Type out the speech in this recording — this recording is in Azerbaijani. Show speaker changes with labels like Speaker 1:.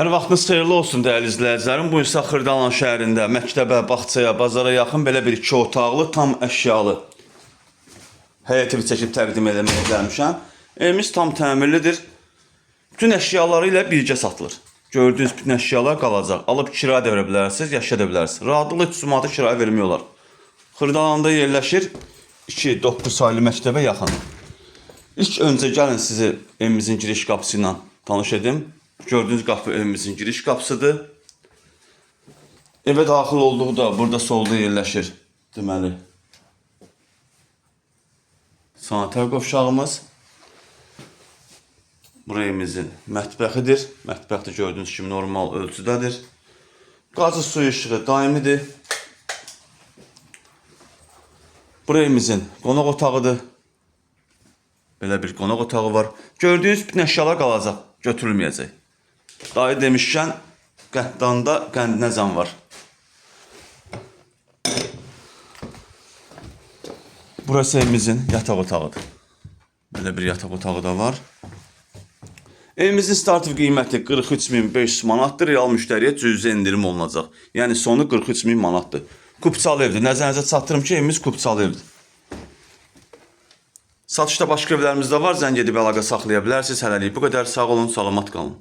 Speaker 1: Hər vaxtınız xeyirli olsun dəyərli izləyicilərim. Bu isə Xırdalan şəhərində məktəbə, bağçaya, bazara yaxın belə bir iki otaqlı, tam əşyalı həyət evi çəkib təqdim eləməyə gəlmişəm. Evimiz tam təmirlidir. Bütün əşyaları ilə birgə satılır. Gördüyünüz bütün əşyalar qalacaq. Alıb kirayə də verə bilərsiniz, yaşaya da bilərsiniz. Rahatlıqla 300 manata kirayə vermək olar. Xırdalanda yerləşir. 2-9 saylı məktəbə yaxın. İlk öncə gəlin sizi evimizin giriş qapısı ilə tanış edim. Gördüyünüz qapı evimizin giriş qapısıdır. Evə daxil olduqda burada solda yerləşir. Deməli, sanitar qovşağımız. Bura evimizin mətbəxidir. Mətbəx də gördüyünüz kimi normal ölçüdədir. Qazı suyu işığı daimidir. Bura evimizin qonaq otağıdır. Belə bir qonaq otağı var. Gördüyünüz bütün əşyalar qalacaq, götürülməyəcək. Dayı demişkən, qəndanda qəndinə zam var. Burası evimizin yataq otağıdır. Belə bir yataq otağı da var. Evimizin startov qiyməti 43.500 manatdır. Real müştəriyə cüzi endirim olunacaq. Yəni sonu 43.000 manatdır. Kupçalı evdir. Nəzərinizə çatdırım ki, evimiz kupçalı evdir. Satışda başqa evlərimiz də var. Zəng edib əlaqə saxlaya bilərsiniz. Hələlik bu qədər. Sağ olun, salamat qalın.